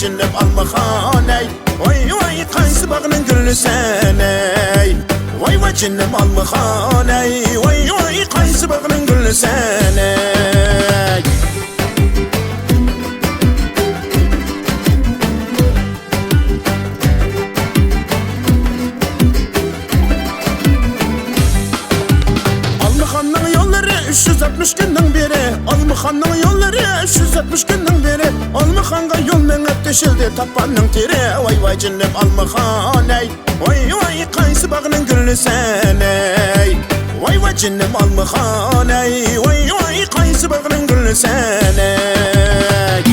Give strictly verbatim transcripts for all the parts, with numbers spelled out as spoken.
جېنىم ئالمىخان ئەي، ۋاي ۋاي قايسى باغنىڭ گۈلى سەن ئەي؟ ۋاي ۋاي جېنىم ئالمىخان ئەي، ۋاي ۋاي قايسى باغنىڭ گۈلى سەن ئەي؟ ئالمىخاننىڭ يوللىرى ئۈچ يۈز ئاتمىش كۈننىڭ بىرى، ئالمىخاننىڭ يوللىرى ئۈچ يۈز ئاتمىش كۈننىڭ بىرى، ئالمىخانغا يول مېڭىپ تېشىلدى تاپاننىڭ تېرى. ۋاي ۋاي جېنىم ئالمىخان ئەي، ۋاي ۋاي قايسى باغنىڭ گۈلى سەن ئەي؟ ۋاي ۋاي جېنىم ئالمىخان ئەي، ۋاي ۋاي قايسى باغنىڭ گۈلى سەن ئەي؟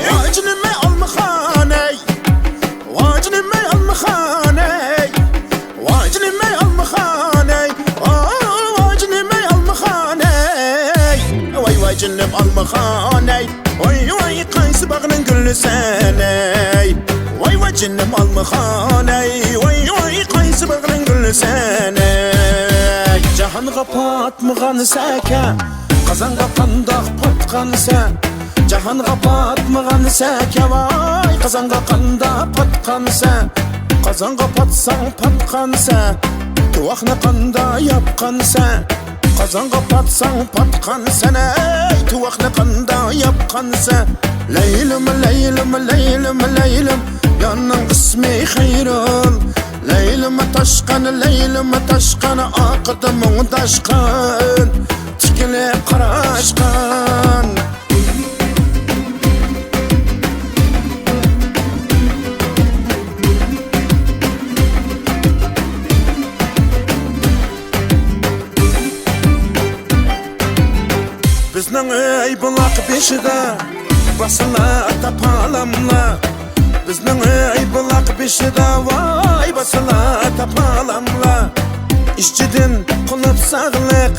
ۋاجنىمەي ئالمىخان ئەي، ۋاجنىمەي ئالمىخان ئەي، ۋاجنىمەي ئالمىخان ئەي، ۋاجنىمەي ئالمىخان ئەي. ۋاي ۋاي جېنىم ئالمىخان ئەي، ۋاي ۋاي قايسى باغنىڭ گۈلى سەن ئەي؟ ۋاي ۋاي جېنىم ئالمىخان ئەي، ۋاي ۋاي قايسى باغنىڭ گۈلى سەن ئەي؟ جاھانغا پاتمىغان سەكە، قازانغا قانداق پاتقانسەن؟ جاھانغا پاتمىغان سەكە، ۋاي قازانغا قانداق پاتقانسەن؟ قازانغا پاتساڭ پاتقانسەن، تۇۋاقنى قاندا ياپقانسەن؟ قازانغا پاتساڭ پاتقانسەن ئەي، تۇۋاقنى قاندا ياپقانسەن؟ لەيلىم، لەيلىم، لەيلىم، لەيلىم، يارنىڭ ئىسمى خەيرۇل. لەيلىم تاشقان، لەيلىم تاشقان، ئارقىدا مۇڭداشقان، تىكىلىپ قاراشقان. بىزنىڭ ئۆي بۇلاق بېشىدا باسىلا تاپالاملا. بىزنىڭ ئۆي بۇلاق بېشىدا ۋاي باسىلا تاپالاملا. ئىچىدىن قۇلۇپ ساغلىق،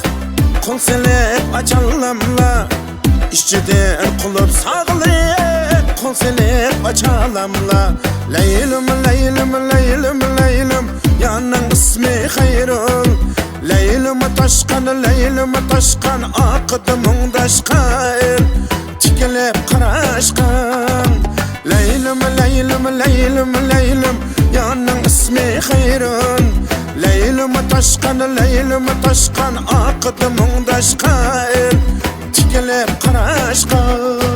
قول سېلىپ ئاچالاملا. ئىچىدىن قۇلۇپ ساغلىق، قول سېلىپ ئاچالاملا. لەيلىم، لەيلىم، لەيلىم، لەيلىم، يارنىڭ ئىسمى خەيرۇل. لەيلىم تاشقان، لەيلىم تاشقان، ئارقىدا مۇڭداشقان، تىكىلىپ قاراشقان. لەيلىم، لەيلىم، لەيلىم، لەيلىم، يارنىڭ ئىسمى خەيرۇل. لەيلىم تاشقان، لەيلىم تاشقان، ئارقىدا مۇڭداشقان، تىكىلىپ قاراشقان.